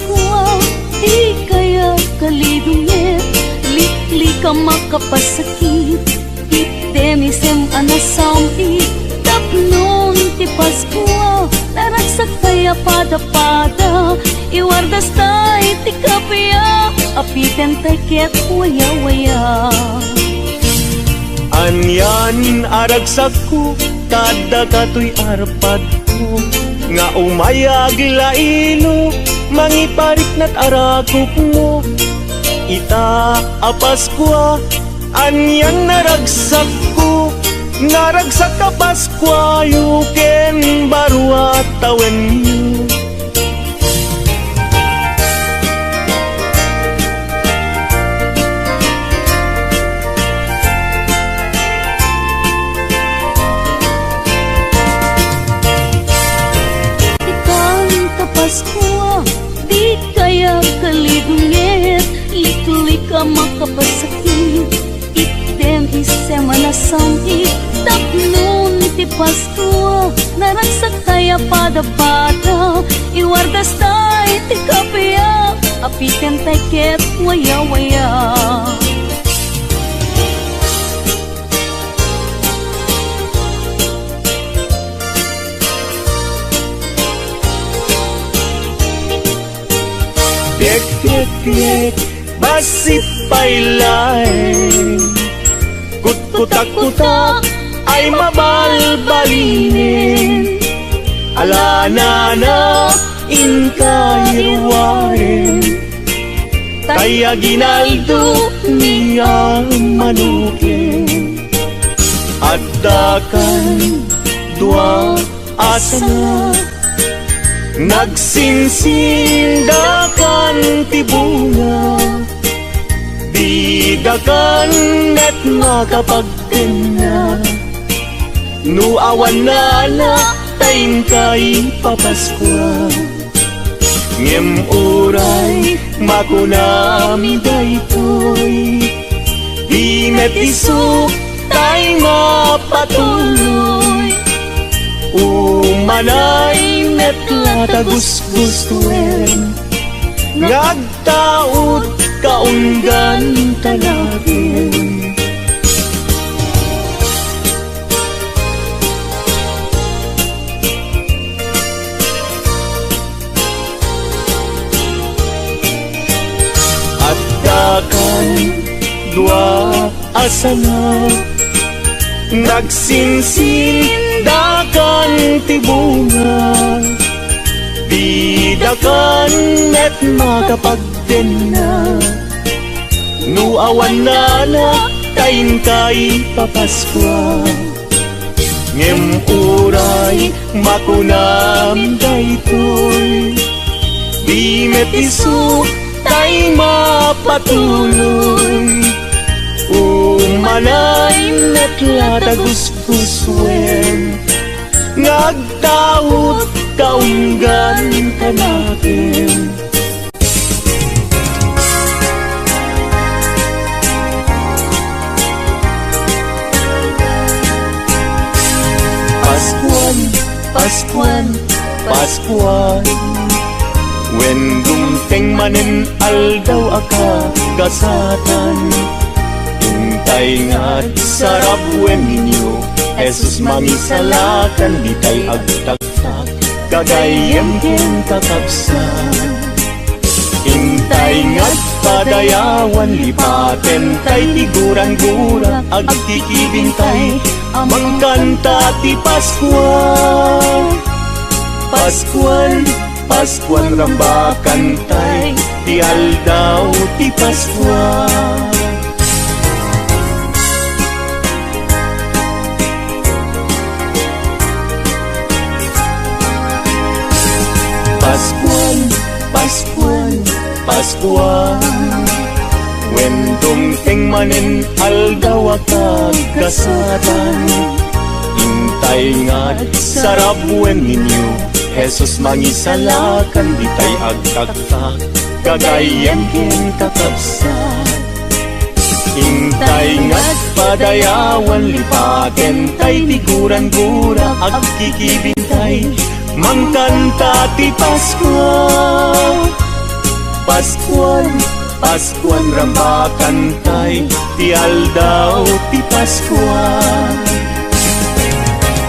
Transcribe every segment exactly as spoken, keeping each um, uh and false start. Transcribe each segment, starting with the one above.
Kua, di kaya kalidunget, liklik a makapasakit, itdem isem a nasam-it, tapno iti Paskua, naragsak tay a pada-pada, iwardas tay ti kappia, apiten tay ket wayawaya. Ania ni aragsakko, ta adda katoy arpadko, nga umay aglaino, mangipariknat a rakupmo. Ita a Paskua, ania ni aragsakko, naragsak a Paskuayo ken baro a tawenyo. Ita a Paskua, di kaya kalidunget, liklik a makapasakit, itdem isem a nasam-it, tapno iti Paskua, naragsak tay a pada-pada, iwardas tay ti kappia, apiten tay ket wayawaya. Piek, piek, piek, bassit pay laeng. Kutkutak-kutak ay mabalbalinen. Alanana inka iruaren. Tay aginaldo ni a manuken. Addakan dua a sana. Nagsinsindakan ti bunga, didakan met makapagtenna. No awan nana, ta inka ipapaskua. Ngem uray makunami daytoy, di met isu tay mapatuloy. Umanay met la ta gusgusuen nga agtaud kaunggan ta naken. Addakan dua a sana, nagsinsindakan ti bunga, didakan met makapagtenna. No awan nana, ta inka ipapaskua. Ngem uray makunam daytoy, di met isu tay mapatuloy. Umanay met la ta gusgusuen nga agtaud kaunggan ta naken. Paskuan, Paskuan, Paskuan. Wen dumteng manen aldaw a kagasatan, intay nga agsarab wen ninyo, Jesus mangisalakan, ditay agtak- tak, gagayyem ken kakabsat. Intay nga agpadayawan, lipaten tay ti gurang-gura, agkikibintay, mangkanta ti Paskua. Paskuan, Paskuan, rambakan tay ti aldaw ti Paskua. Paskuan, Paskuan, Paskuan. Wen dumteng manen aldaw a kagasatan, intay nga agsarab wen ninyo, Jesus mangisalakan, ditay agtaktak, gagayyem ken kakabsat. Intay nga agpadayawan, lipaten tay ti gurang-gura, agkikibintay, mangkanta ti Paskua. Paskuan, Paskuan, rambakantay ti aldaw ti Paskua.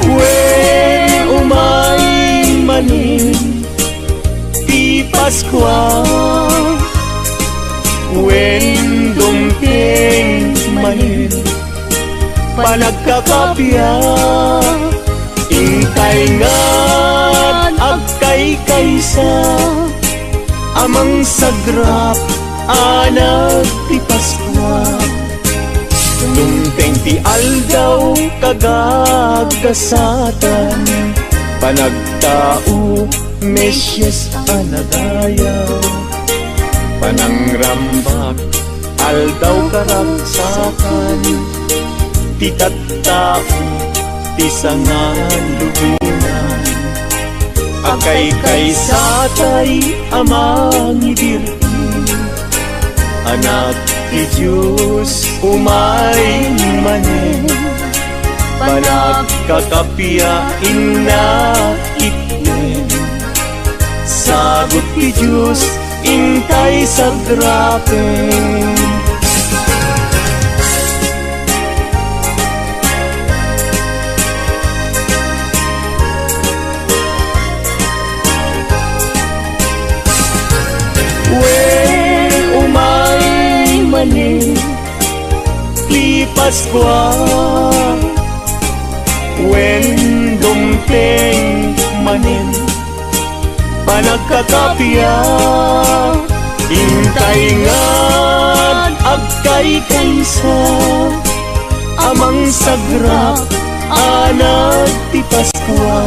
Wen, umay manen ti Paskua. Wen, dumteng manen panagkakappia. Intay ngarud agkaykaysa a mangsagrap anak ti Paskua. Dumteng ti aldaw, kagagasatan, panagtao, Mesias a nadayaw, panangrambak, aldaw karagsakan ti tattao ti sangalubonan. Agkaykaysa tay a mangibirbi, Anak ti Dios, umay manen. Panagkakappia, inna, itnem. Sagut ti Dios, intay sagrapen. Wen, umay manen ti Paskua. Wen, dumteng manen panagkakappia. Intay ngarud agkaykaysa a mangsagrap anak ti Paskua.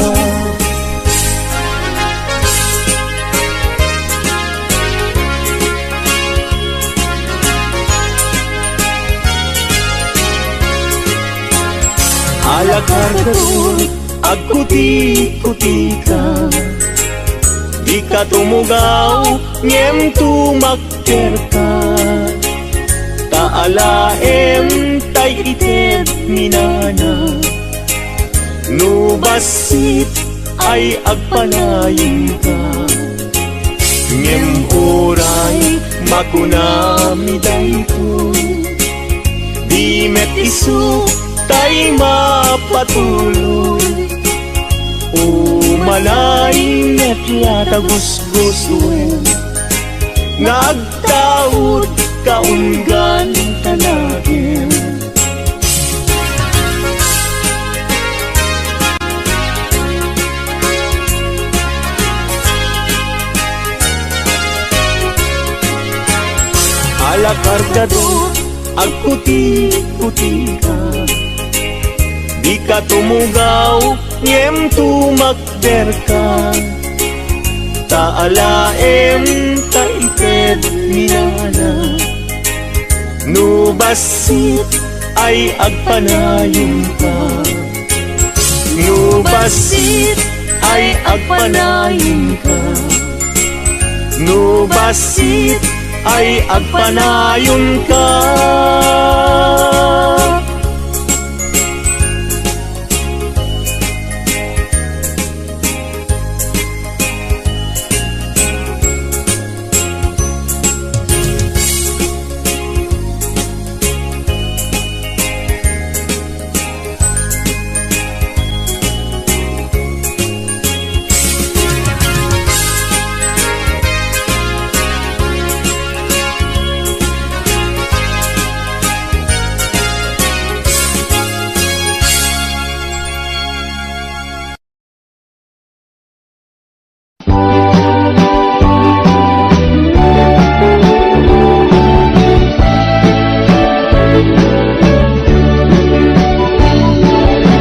Ala kargato, agkutikkutika. Dika tumugaw, ngem tumakderka. Ta alaem tay ited ni nana. No bassit ay agpanayenka. Ngem uray makunami daytoy, di met isu tay mapatuloy. Umanay met la ta gusgusoen nga agtaud kaunggan ta nakem. Ala kargato, agkutikkutika. Dika tumugaw, ngem tumakderka. Ta alaem ta ited ni nana. No bassit ay agpanayenka. No bassit ay agpanayenka. No bassit ay agpanayonka.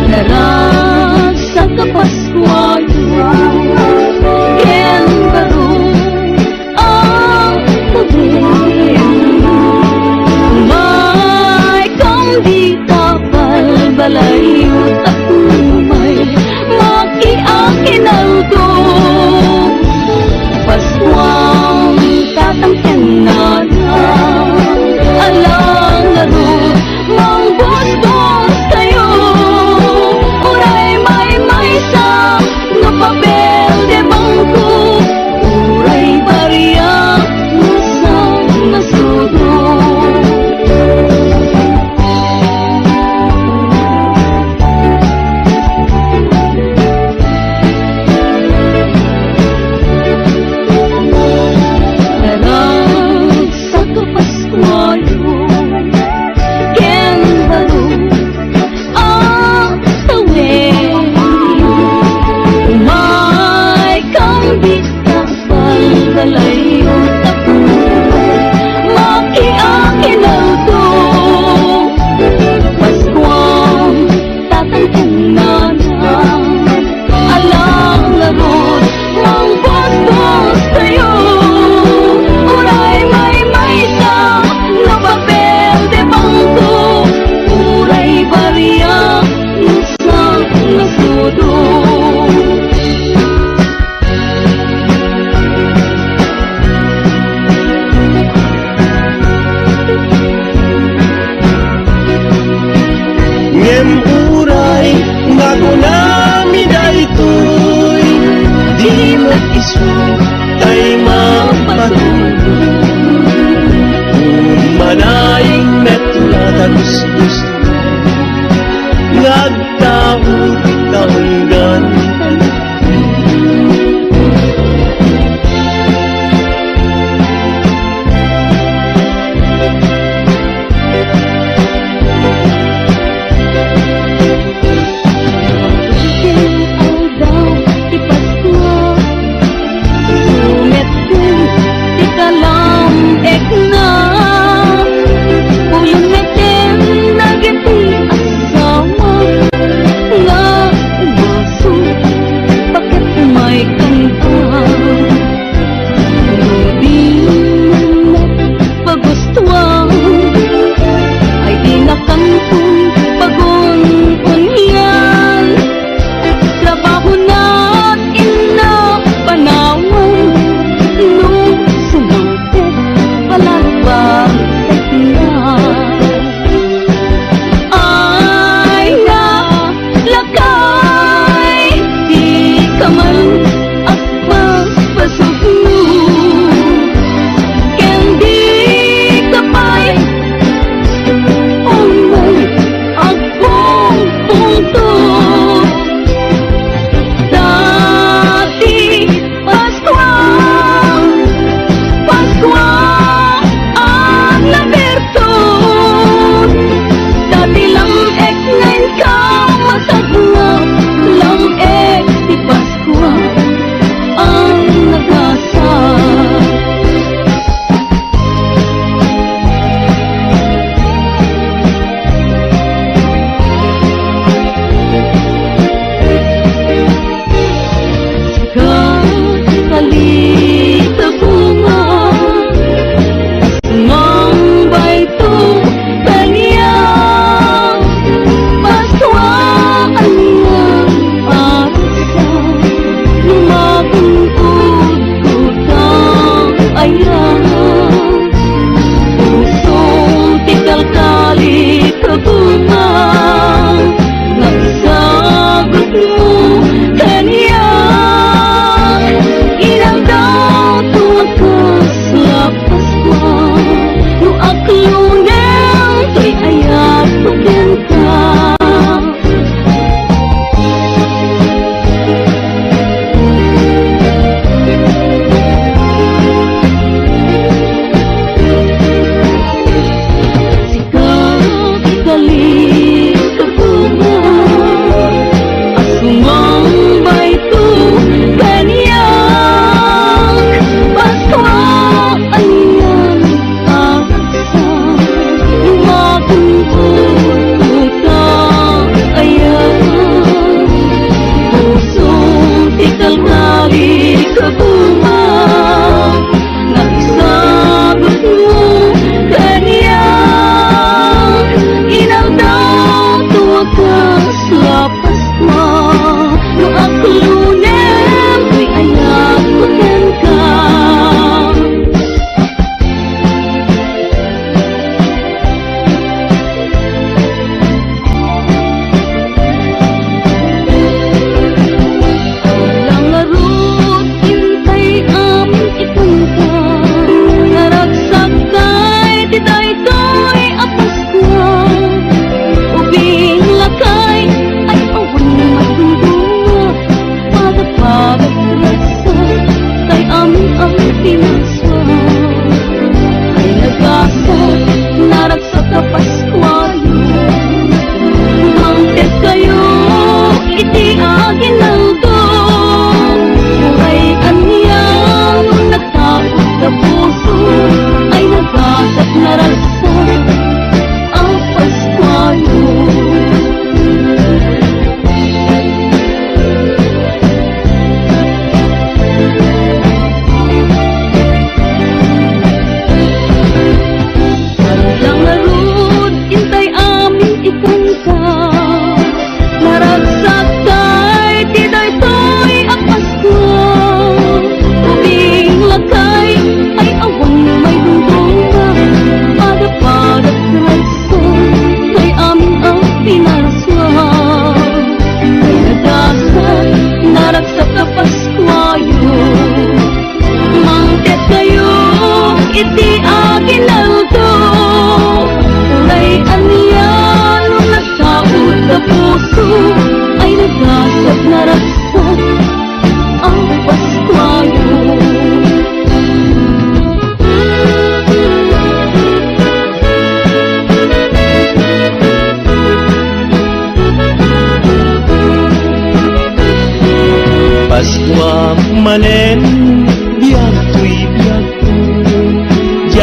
Naragsak a Paskua ken baro a pudin. May kam dita balbalayyo, ta umay makiakinaldo. Paskuang tatang ken nanang, ala ngarud mangbusbos kayo. Uray maymaysa nga papel de bangko, uray barya nga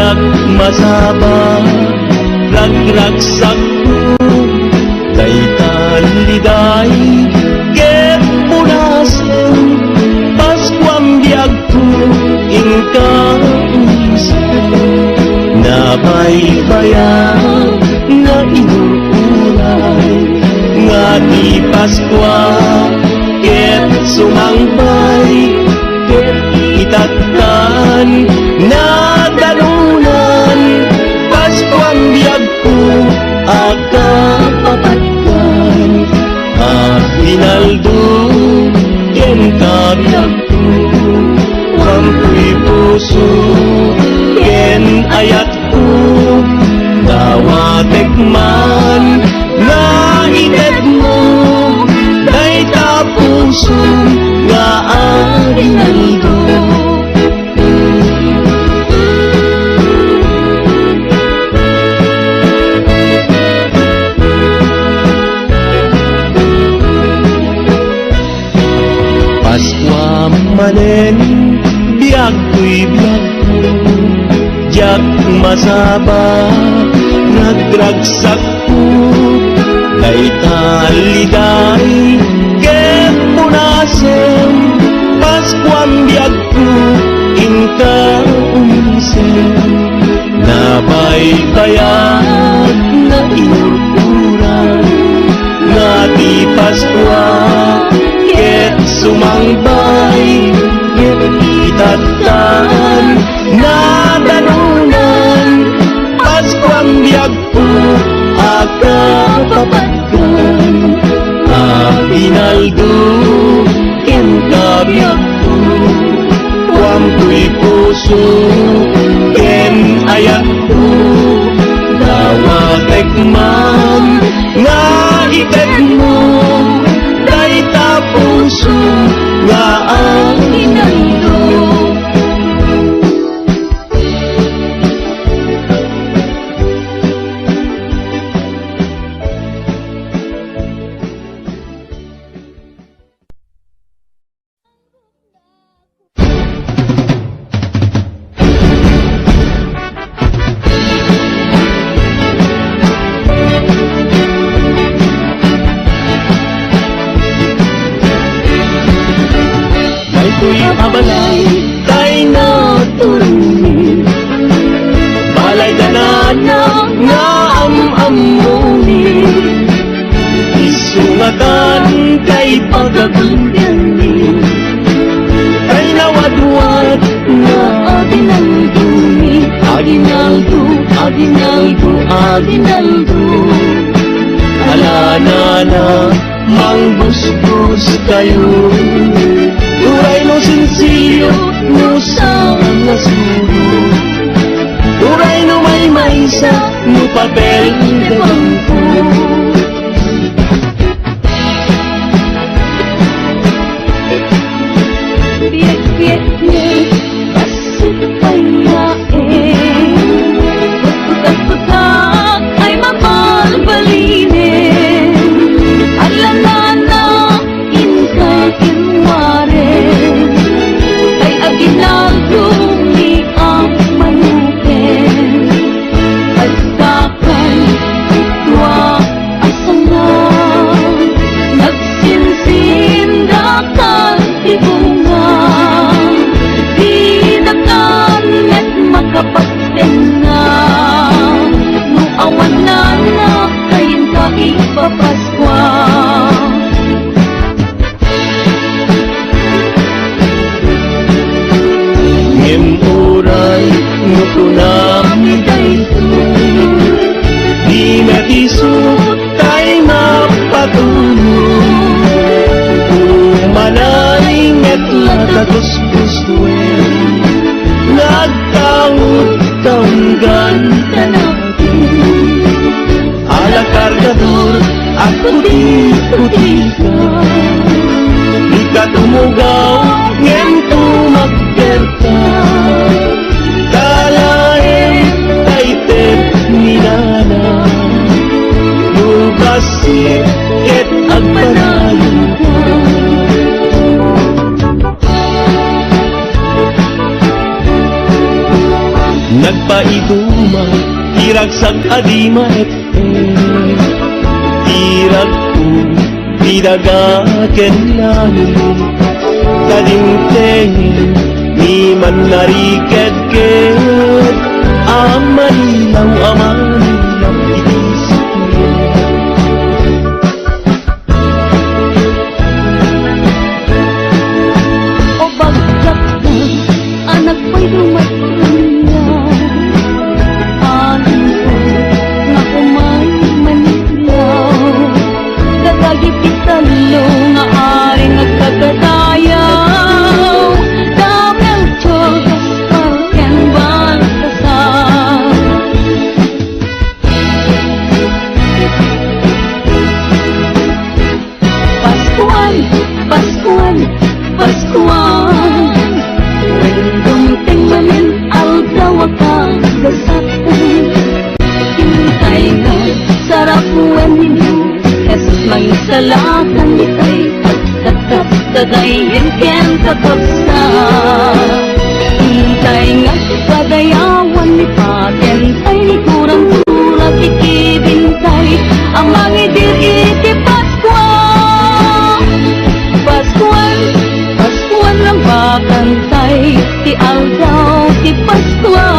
Masaba, ragragsakko, dayta liday ket punasen, Paskuam biagko, inka umisem. Nabaybayag nga inuray, nga ti Paskua ket sumangbay, ket itattan nadanunan. Paskuam biagko a kapapatkan, aginaldo ken kabiagko, kuamkoy puso ken ayat Dawatek man nga itedmo dayta puso nga aginaldo. Paskua manen, biagkoy biagko, diak masaba, ragragsakko, dayta liday ket punasen, Paskuam biagko, inka umisem. Nabaybayag nga inurkuran, nga ti Paskua ket sumangbay, ket itattan nadanunan. Paskuam biagko a kapapatkan, aginaldo ken kabiagko, kuamkoy puso ken ayatko. Dawatek man nga itedmo dayta puso nga aginaldo. Daytoy a balay tay naturongmi, balay danana nga am-ammomi. Isu nga tan tay pagagulpianmi, tay nawadwad nga aginaldomi. Aginaldo, aginaldo, aginaldo. Ala nana, manggusgos kayo. Uray no sinsilyo, no sangasugo. Uray no maymaysa, no papel de bangko. Biekbiekmi, bassit pay laeng. Pekpekak ay mabalbalinen. Ala nana, inkay kinwaren. Tay aginaldomi a manuken. Kasta Kay tua a sanga, nagsinsindakan ti bunga, dinakan met makapagtengnga, no awan nana, kayatna ipapaskua. Ngem uray no kunami daytoy, di met isu tay mapatuno. Umanay met la ta kuskusen, nga agtaud kaunggan ta nakin. Ala kargador, agkutikutika. Dika tumugaw, ngem tumagderka. Talaem tay ted ni nana. No bassit ket agpanayon. Nagpaiduma ti ragsak a di maet-et, ti ragko ti daga ken langit. Kadintengen ni mannariketket a manilaw a manilaw iti sakit. O bagkatna a nagpaiduma ti kaniak, alingko nga umay manilaw. Kadagiti tallo nga ari nagkakadayaw, da Melchor, Gaspar, ken Baltasar. Paskuan, Paskuan, Paskuan. Wen dumteng manen aldaw a kagasat. Intay nga sarap wenno, Jesus, mangisalakan itay pagtatap dadayen ken kakabsat. Intay nga padayawan ni Patentay ni Kurang Tura ti kibintay a mangidir iti Paskua. Paskuan, Paskuan, nang bakantay ti aldaw ti Paskua.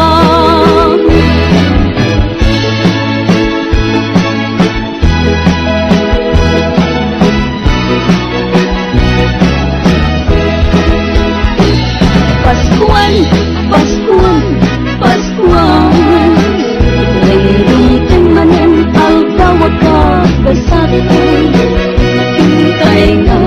Paskuan, Paskuan, Paskuan. Wen dumteng manen aldaw a kagasatan. Intay nga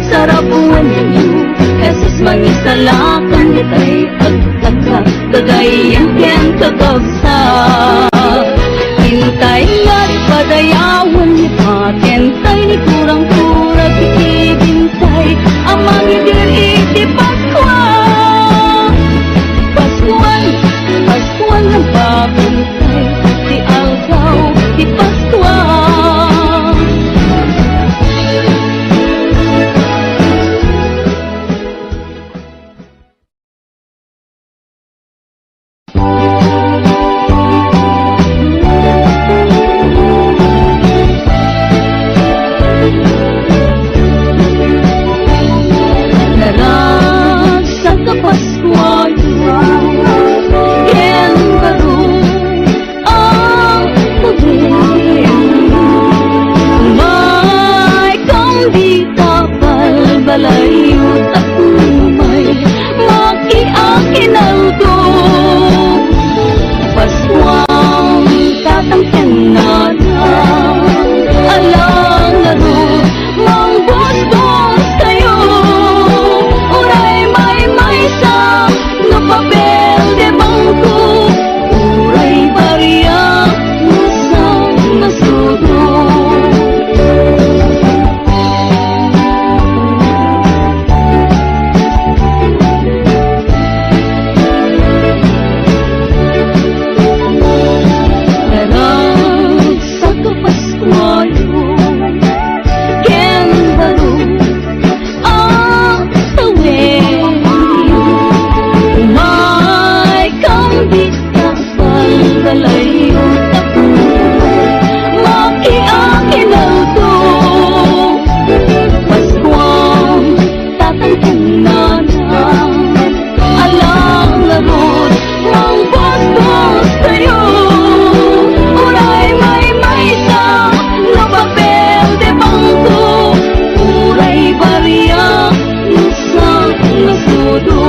sarap wenno, Jesus, mangisalakan itay pagtatap dadayen ken kakabsat. Intay nga padayawan ni Patentay ni Kurang Tura ti kibintay a mangidir iti Paskua. Paskuan, Paskuan, nang bakantay ti aldaw ti Paskua. Naragsak a Paskuayo ken baro a pagin. Umay kam dita balbalayyo tapno umay makiakinaldo. Paskuam, tatang ken nanang, ala ngarud mangbusbos kayo. Uray maymaysa no papel de bangko, uray bariak no sangasudo. Naragsak a Paskuayo ken baro a tawen. Umay kam dita balbalayyo tapno makiakinaldo. Paskuam, tatang ken nanang, ala ngarud mangbusbos kayo. Uray maymaysa no papel de bangko, uray bariak no sangasudo.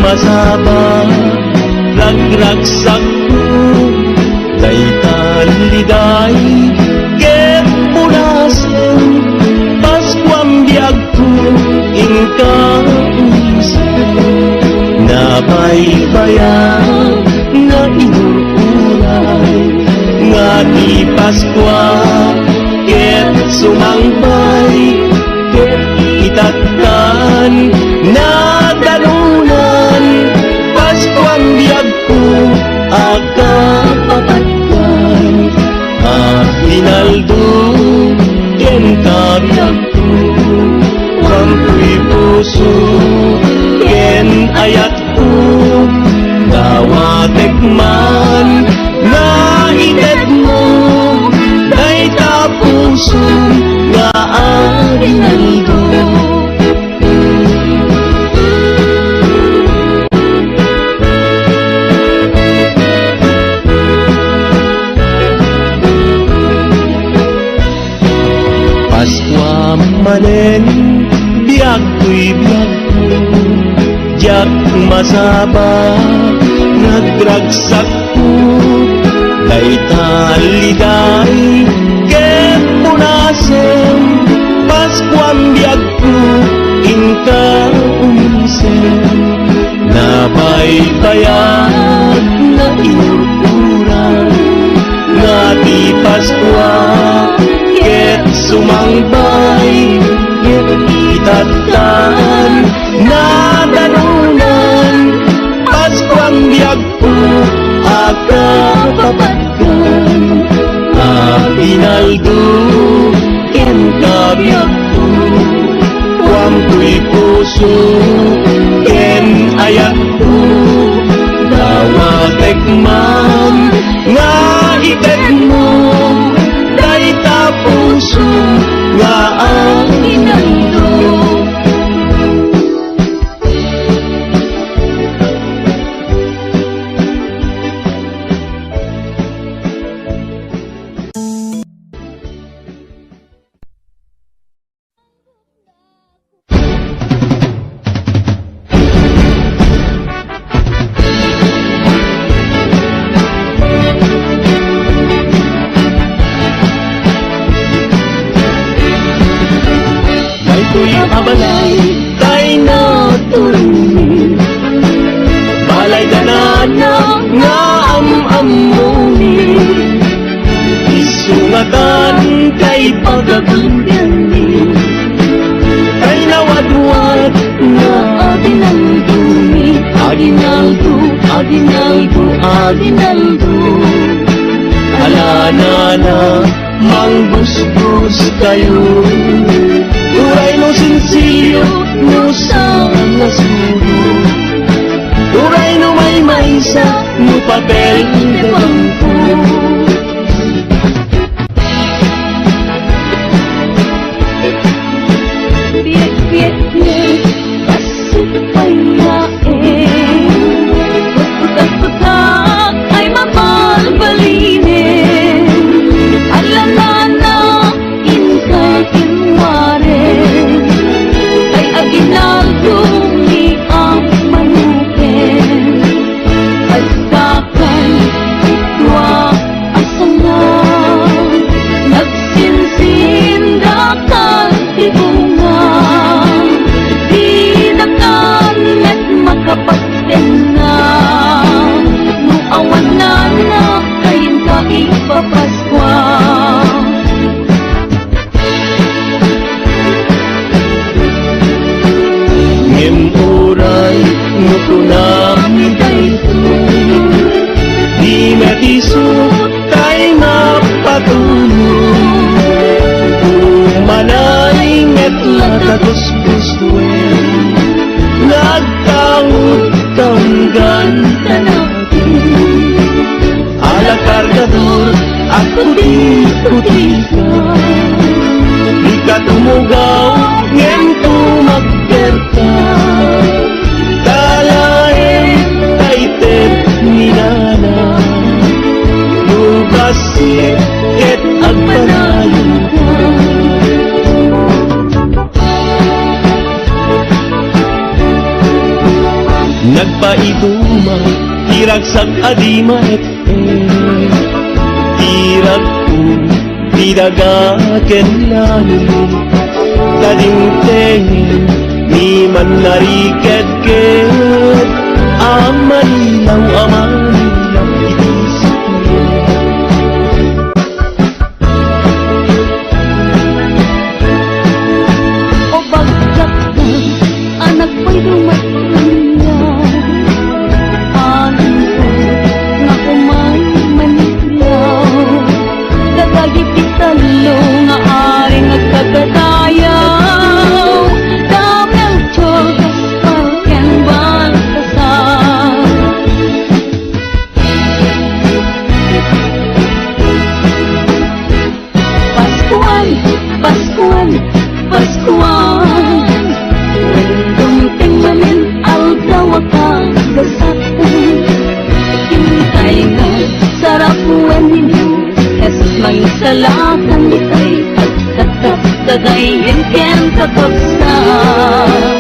Pasaba, ragragsakko, dayta liday ket punasem, Paskuam biagko, inka umisem. Nabaybayag, nairururay, nga ti Paskua ket sumangbay, ket itattan, nadanunan, Paskuan biagko a kapapatkan, aginaldo ken kabiagko, kuamtoy puso ken ayatko, dawatek man nga itedmo dayta puso nga aginaldo. Paskua manen, biagtoy biagko, diak masaba, ragragsakko, dayta liday ket punasem, Paskuam biagko, inka umisem. Nabaybayag, nairururay, nga ti Paskua ket sumangbay, ket itattan, nadanunan, Paskuan biagko a kapapatkan, aginaldo ken kabiagko, kuamtoy puso ken ayatko, dawatek man nga itedmo dayta puso nga aginaldo. Daytoy a balay tay naturongmi, balay danana nga am-ammomi. Isu nga tan tay pagagundengmi, tay nawadwad nga aginaldomi. Aginaldo, aginaldo, aginaldo. Ala nana, manggusgos kayo. Uray no sinsilyo, no sangasulo. Uray no maymaysa, no papel de bangko. Piek-piek ni, paso pay laeng. Putputang-putak ay mabalbalinen. Ala nana, inkay kinwaren. Ay aginaldo ni ang manuken. Ay dakay itwa a sanga, nagsinsin dakal ti bunga. Dinakan met makapagtenna, no awan nana, kayen ka ipapaskua. Ngem uray no kunam daytoy, di met isu tay mapatulong. Umanay met la ta gusgusuen, nagtangod kaunggan ta natin. Ala kargador, agkutikutika. Dika tumugaw, ngem tumagderka. Ta laeng ta ited ni nana, no bassit ket agpanayonka. Paiduma ti ragsak a di maet-et, ti ragko ti daga ken langit. Ta dimtengen ni mannariketket a malilaw a malilaw iti sipnget. O bagkatna a nagpayrumat kaniak, alingko nga umay maniklaw. Kadagiti tallo nga aring agkagadayaw, da Melchor, Gaspar, ken Baltasar. Paskuan, Paskuan, Paskuan. Wen dumteng manen aldaw a kagasat. Intay nga sarap wenno, Jesus mangisalakan, itay agtattat dadayen ken kakabsat.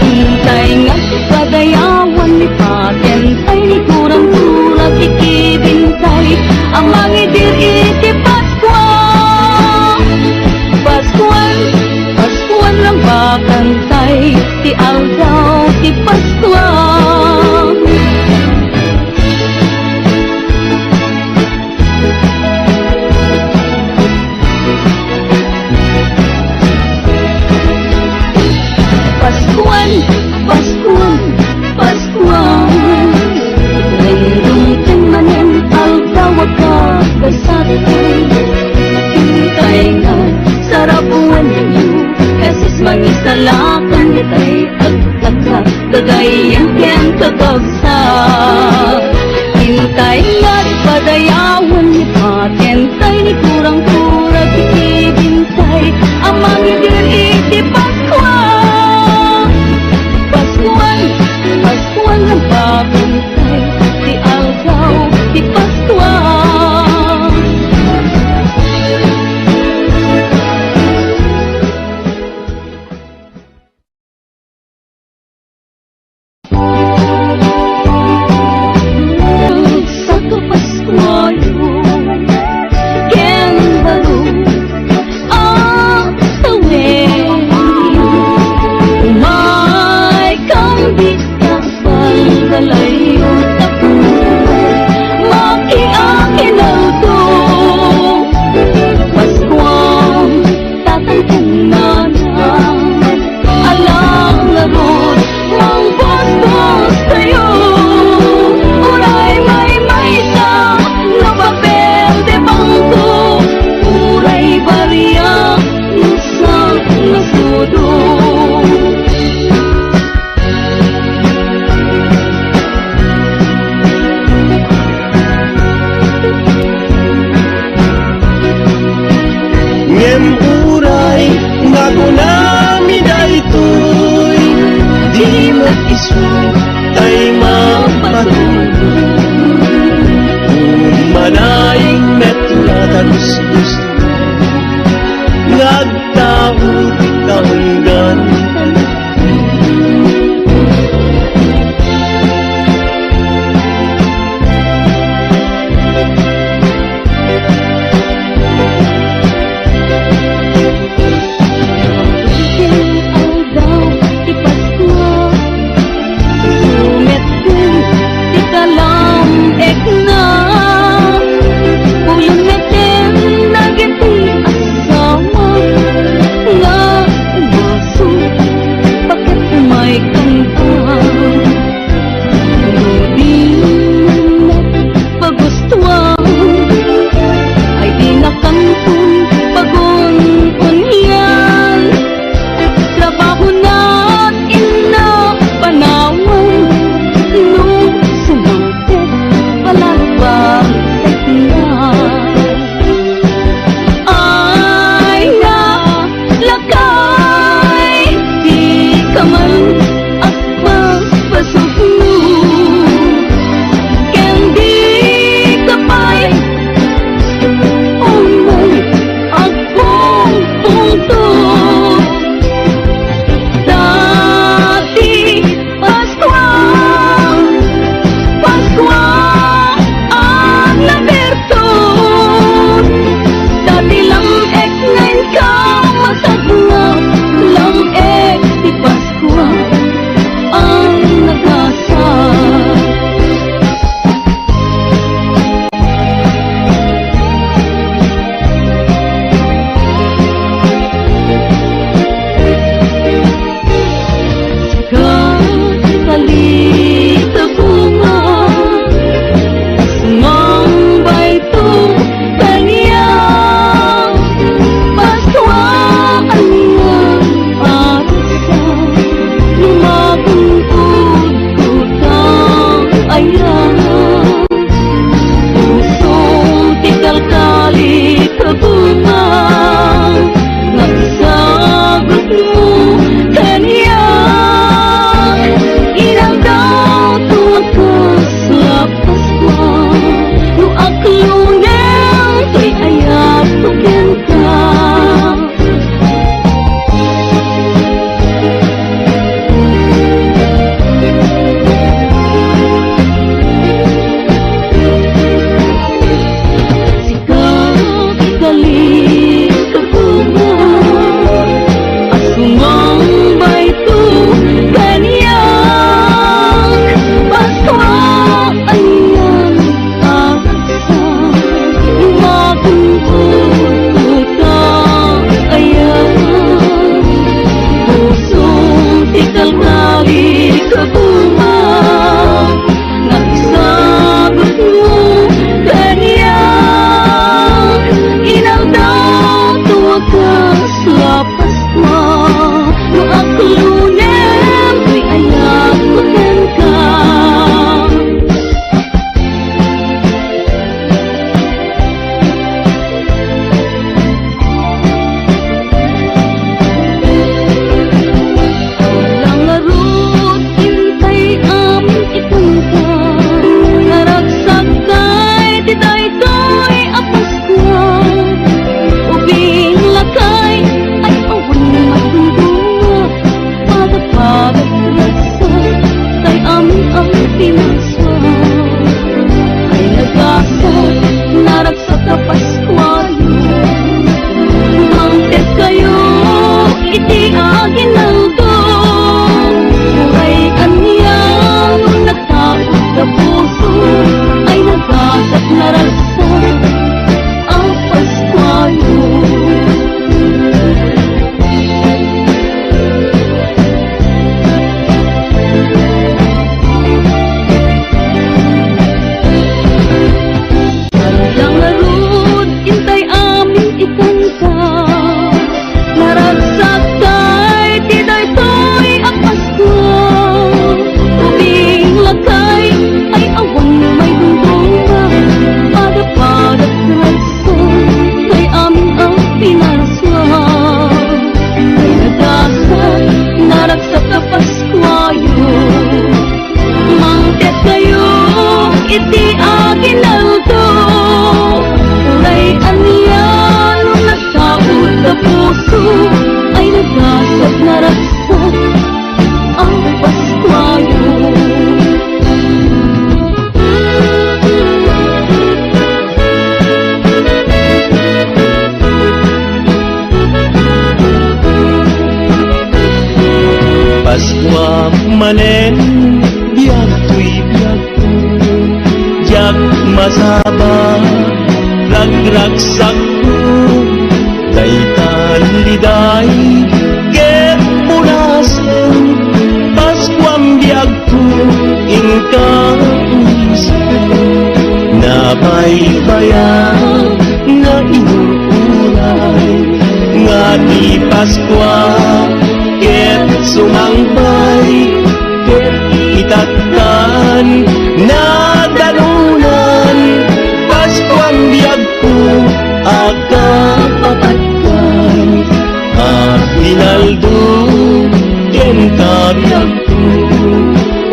Intay nga padayawan ni Patentay, ni Kurang Kurang kikibintay a mangidir iti Paskua. Paskuan, Paskuan, nang bakantay ti aldaw ti Paskua. Paskuan, Paskuan, Paskuan. Wen dumteng manen aldaw a kagasat. Intay nga sarap wenno, Jesus mangisalakan, itay agtattat dadayen ken kakabsat. Intay nga padayawan ni Patentay, ni Kurang Kurang kikibintay a mangidir iti Paskua. Paskuan, Paskuan, nang bakantay ti aldaw ti Paskua. Sa kapaskuayo ken baro a tawen, umay kan dita balbalayyo, tapno makiakinaldo. Paskuang Tatang ken Nanang, ala ngarud, mangbasbaskayo. Uray maymaysa no papel de bangko, uray bariak no sangasudo. Ngem uray nga kunami daytoy, di met isu tay mapatulong. Umanaing met la ta gusgusto nga agtaud kaunggan. Aldaw ti Paskua, sumetten ti kalam-ekna. Ulimetten dagiti asawa nga imasu, paket maikanta. No di met pagustuan, ay di nakanton pagun-onian. Trabahona inna panawen no sumangpet palagbatekna. Ay nga lakay, dika man agpaspasono, ken dika pay umay agpungpungto. Dati Paskua. Ikalkali sa bunga, nagsagutmo kaniak. Inaldaw to a kas la Paskua, no aglunem, toy ayatko kenka. Ngarud, intay amin ikanka, naragsakkay ti daytoy a Paskua. Ubing lakay ay awan madungdunga, padapadak ragsak, tay amin a pinasua. Ay nagasat, naragsak a Paskuayo. Mangted kayo iti aginaldo. Uray ania no nataud a puso, ay nagasat, naragsak a Paskuayo. Ngarud, intay amin ikanka, naragsakkay ti daytoy a Paskua. Ubing lakay ay awan maidungdunga, padapadak ragsak, tay amin a pinasua. Ay nagasat, naragsak a Paskuayo. Mangted kayo iti aginaldo. Uray ania no nataud a puso, ay nagasat, naragsak a Paskuayo. Paskua manen, biag toy biagko, diak masaba, ragragsakko, dayta liday ket punasen, Paskuam biag inka umisen, nabaybayag nga inur-uray, nga ti Paskua ket sumangbay, ket itattan nadanunan, Paskuam biagko a kapapatkan, aginaldo ken kabiag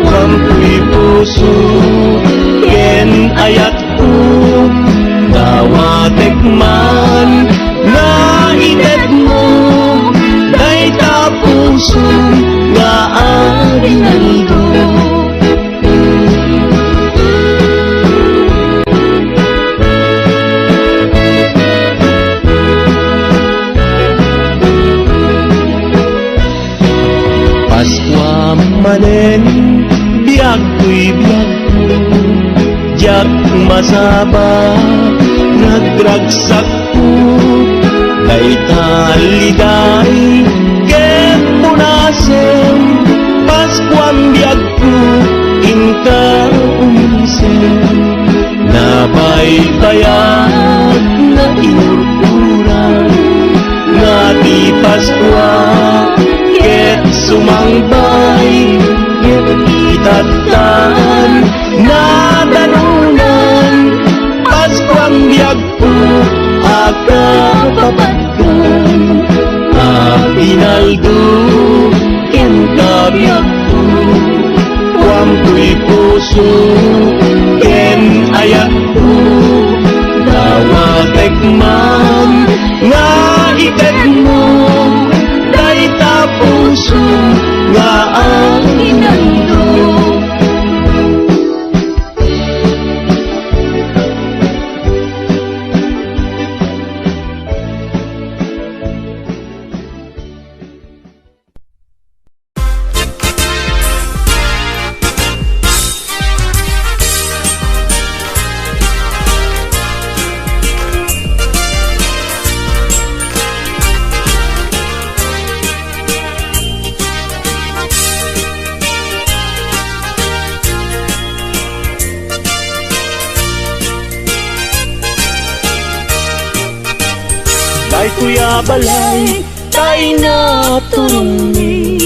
Kuamkoy puso ken ayatko, dawatek man nga itedmo dayta puso nga aginaldo. Paskua manen, biagkoy biagko, diak masaba, ragragsakko, dayta liday ket punasen, Paskuam biagko, inka umisen. Nabaybayag nga inurkuran, nga ti Paskua ket sumangbay, ket itattan nadanunan, Paskuam biagko a kapapatkan, aginaldo ken kabiagko. Kuamkoy puso ken ayatko, dawatek man nga itedmo dayta puso nga aginaldo. balay tay naturongmi.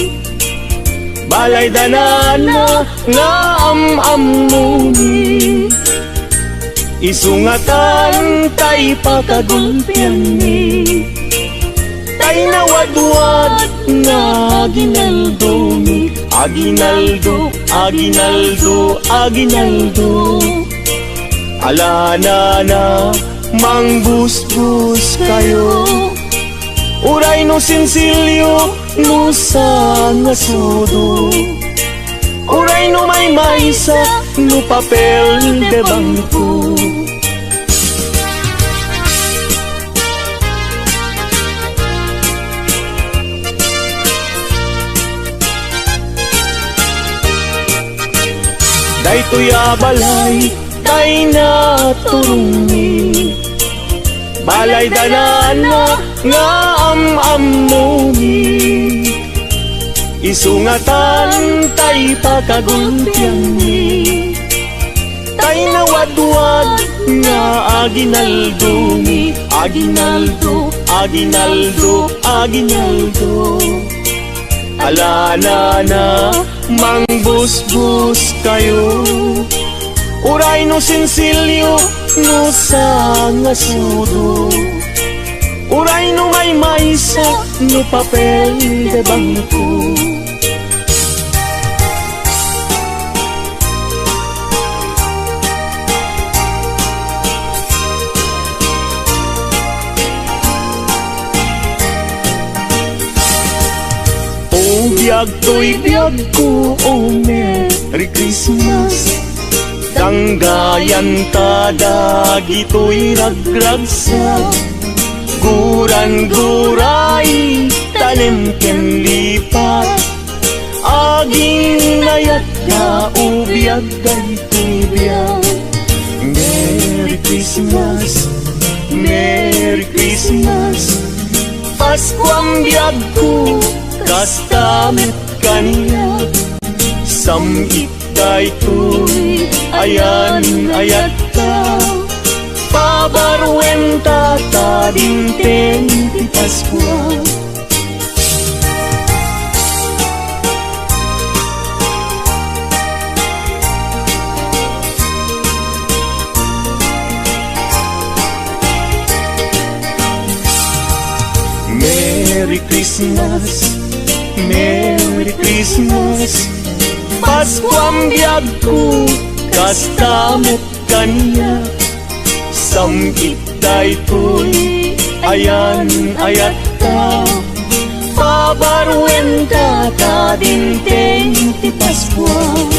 Balay danana nga am-ammomi. Isu ngatan tay pakagulpianmi. Tay nawadwad nga aginaldomi. Aginaldo, aginaldo, aginaldo. Alanana, mangbusbos kayo. Uray no sinsilyo, no sangasudo. Uray no maymaysa, no papel de bangko. Daytoy a balay tay naturongmi. Balay danana nga am-ammomi. Isu ngatan tay pakagulpianmi. Tay nawadwad nga aginaldomi. Aginaldo, aginaldo, aginaldo. Alanana, mangbusbos kayo. Uray no sinsilyo, no sangasudo. Uray no maymaysa, no papel de bangko. O biag toy biagko, o Merry Christmas. Danggayan ta dagitoy ragragsak. Guran-guray, tanem ken lipat. Aginayat nga ubiag dagiti biag. Merry Christmas, Merry Christmas. Paskuam biagko, kasta met kaniak. Sam-it daytoy ayan-ayatta. Pabaruenta ta dinteng ti Paskua. Merry Christmas, Merry Christmas. Paskuam biagko, kasta met kaniak. Sam-it daytoy ayan-ayatta. Pabaruenta ta dinteng ti Paskua.